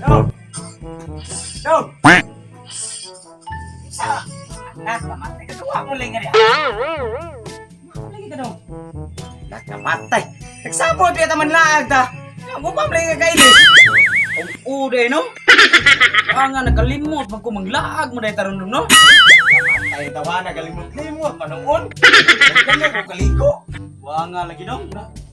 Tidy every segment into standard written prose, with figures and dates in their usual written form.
Dong! Dong! Sa! Nakamatay ka. Duha mo lang nga diha. Lagi ka dong. Nakamatay. Nagsabot ya taman laag ta. Upam lang nga kailis. Ang uday no? Ah nga nakalimot pag kumanglaag mo dahil taron no? Kamatay tawa na galimot-limot manoon. Nagdala ko kaligo. Wa nga lagi dong.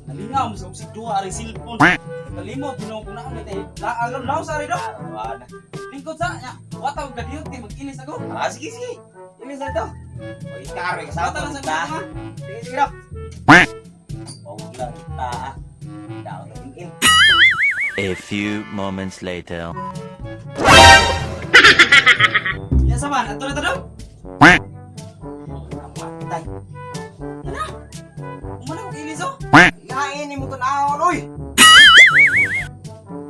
Nalingaw mo sa si duha ari cellphone. Nakalimot ginoo ko na ang tayo. Laag ron laos ari dong. Tawa na. Lingkod sa nya. Wa ta og duty mag-ilis ako. Ah, sige, sige. Ilis na to. Oy, karo Wa kasama ta lang sa ta. mga. Sige, sige dong. Wag lang ta. Daw na in. A few moments later. Nya sa man ato na ta dong. Kamatay. Umana ko ilis oh. Lain ni mo tan-awon oy.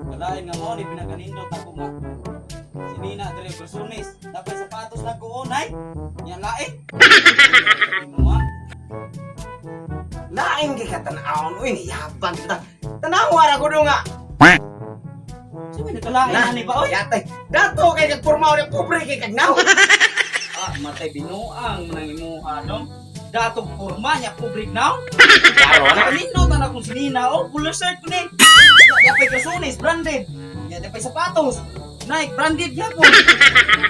Kalain nga mao ni pinakanindot ako nga. Si Nina diri Bersunis, dapat sapatos na ko nay. Nya lain. Mo ah. Lain kay ka tan-awon oy, niyabang kita. Tanawa ra ko do nga. Sa may nagkalain na ni ba oy? Yatay. Dato kay kag porma oy, pobre kay kag naw. Ah, matay binuang manang imuha dong. Datong porma niya public now. Klaro na. Nakanindot na akong si Nina oh, full shirt ko ni. Nya dapay kasunis branded. Nya dapay sapatos. Nike branded gyapon.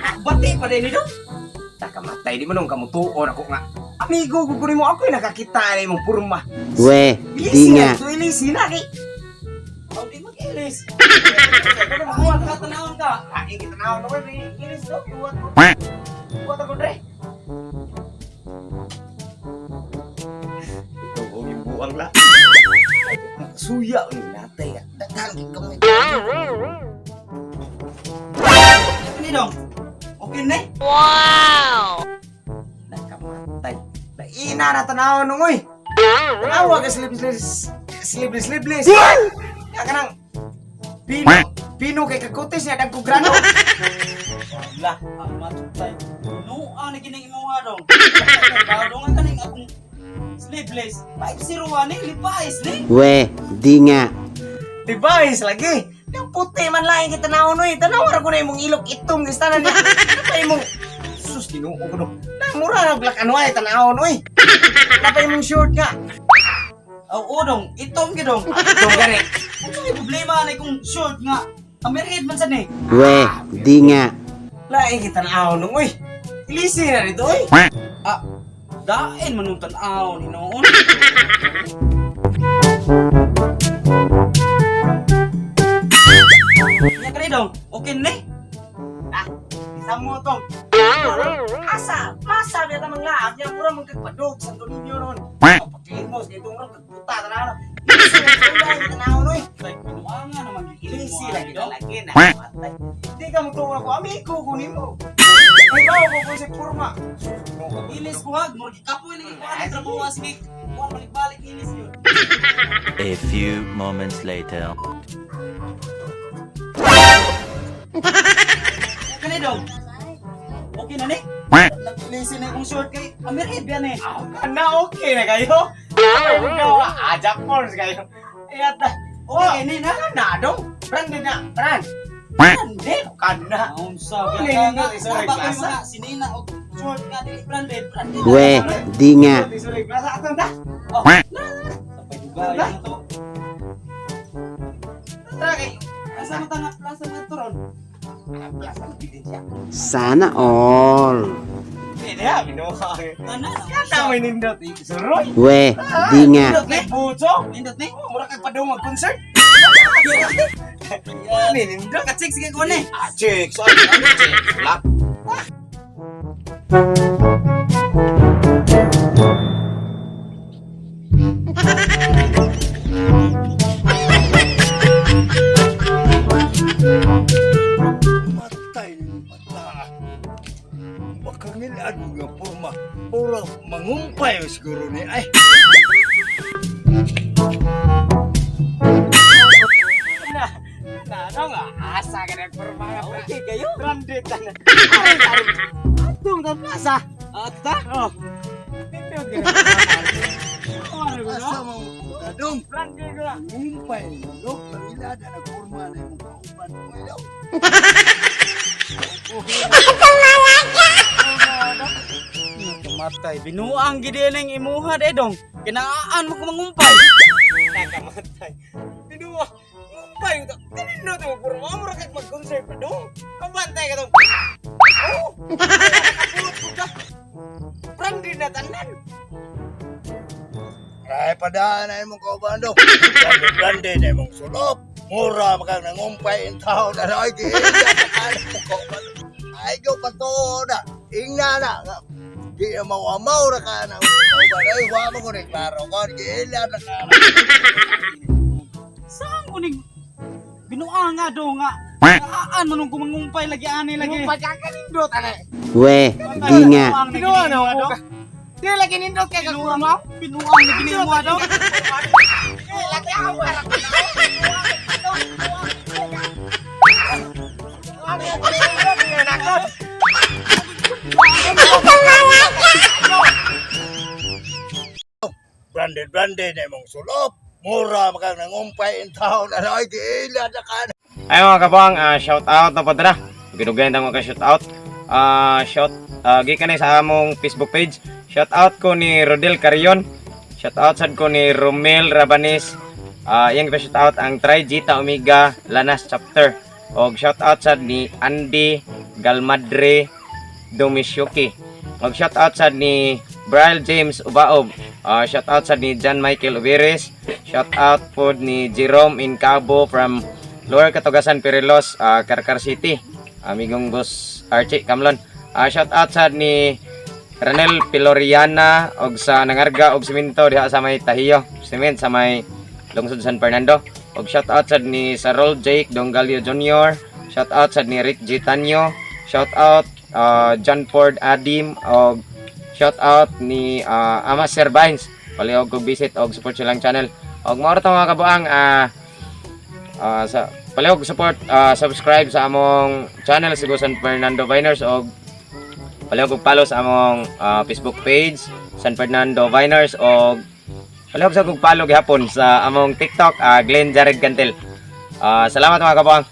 Ah, bati pa din ni dong. Takamatay di mo nung kamutuon ako nga. Amigo ko mo ako nakakita na imong porma. We, di Ilisi nga. na, to ilisi na kay. Aw di mag-ilis. Makuha ka tanawon ka. Lain kita naon oy, ilis do, buhat ko. Buhat ako dre. Ito ko yung buang la. Suya ni natay. Daghan kay kamay. Ni dong. Okay na. Nakamatay. Naina na tanawon nung oy. Tanawa ka sleeveless sleeveless sleeveless. Ya kanang pino pino kay kakutis niya dagko grano. Wala, ang matay. Nuang na gining imuha dong. Dong ang kaning akong sleeveless. 501 ni Levi's ni. We, di nga. Device lagi. Yang puti man lain kita tanawon oy. Tanawa ra ko na imong ilok itom gistanan niya. Napa imong sus Ginoo ko no. Na mura ra black and white tanawon oy. Napa imong short nga. Oo dong, itom gyud dong. Itom gani. Ano may problema na kung short nga? Amerhead man sad ni. We, di nga. Lain kita tanawon nung oy. Ilisi na dito oy. Ah, dain man nung tan-aw ni noon. Nya kani dong, okay ni? Ah, isang mo tong. Asa, masa biya tamang laag niya mura man kagpadog sa Antonio ron. Pakilimos kay itong ron kagputa tanaw. Ilisi na lagi tanawon oy. Like binuanga naman Ilisi lagi dong. lagi na. Matay. Di ka mo tuwa ko amigo ko nimo. Ay ba ko ko si purma. Ilis ko ha, murag kapoy ni kuan ang trabaho sige. Kuan balik-balik ilis yun. A few moments later. Kani dong. Okay na ni? Nag-ilisi na akong short kay Amerhead yan eh. Aw kana okay na kayo. Ay ka ajak force kayo. Iyata. Okay ni na. Kana dong. Branded na, brand. Branded. Kana. Naunsa Oh, ka nga. isa rin Naba ko yung klasa. mga sinina o short nga dili branded. Branded. We, di nga. Isulig nasa atong ta. Oh, na na. Sabay dugay na to. Tara kay. Asa man ta nga plaza nga to ron? Ah, plaza bidin siya. Sana all. Hindi ha, binuha. Ana. Kata mo nindot suroy. We, di nga. Nindot ni Buto. Nindot ni. Oh, mura kag padung mag concert. Ano nindot? Katsik sige ko ni. Ah, chicks. Ano chicks? Lap. Matay ni bata. Makangilan nga porma. Pura mangumpay siguro ni ay. Na, na, ano nga? Asa ka na porma nga. Okay kayo. Branded na. Are, are. Atong ta plaza. Ata? Oh. Pindot ka. Asa mo ka dong? Branded na. Ngumpay no? Pangilad na porma na imong kauban mo ilaw. Kamatay, binuang gid ning imuha de dong. Kinaan mo ko mangumpay. Nakamatay. Binuwa. Ngumpay ka. Kanindot mo porma mo ra kag mag-concert pa dong. Pabantay ka dong. Oh. Nakapulot ko ka. Branded na tanan. Ay padaan na imong kauban dong. Grande na imong sulop. Mura makang nangumpay in town na ay di. Kauban. Ay go patuo na. Ingna na. Di na mawamaw ra ka na kauban. Ay wa mo ko ni klaro kon giila na ka. Saan ko ning binuang nga dong nga. Kinaan mo nung kumangumpay lagi ani lagi. Ngumpay ka kanindot ana. We, di nga. Binuang na mo ka. Di lagi nindot kay kagurma. Binuang na gini mo dong. Di lagi awar. Branded branded na imong sulop. Mura makang nangumpay in town na ay giila na ka. Ay mga kabuang, shout out na padra. Ginugayan ta mga shout out. Shout gikan ni sa among Facebook page. Shout out ko ni Rodel Carion. Shout out sad ko ni Romel Rabanes. Iyang pa shout out ang Tri Gita Omega Lanas chapter. Og shout out sad ni Andy Galmadre Domisyoki. Og shout out sad ni Brian James Ubaob. Shout out sad ni John Michael Uberes. Shout out pod ni Jerome Incabo from Lower Katugasan Perilos, Carcar City. Amigong boss Archie Kamlon. Shout out sad ni Ranel Piloriana og sa nangarga og simento diha sa may Tahiyo, cement sa may Lungsod San Fernando. Og shout out sad ni Sarol Jake Dongalio Jr. Shout out sad ni Rick G. Tanyo. Shout out John Ford Adim og shout out ni Ama Sir Vines. Palihog kog visit og support silang channel. Og mao ra to mga kabuang sa palihog support subscribe sa among channel Sigo San Fernando Viners og palihog og follow sa among Facebook page San Fernando Viners og palihog sa kog follow gihapon sa among TikTok, Glenn Jared Cantel. Salamat mga kabuang.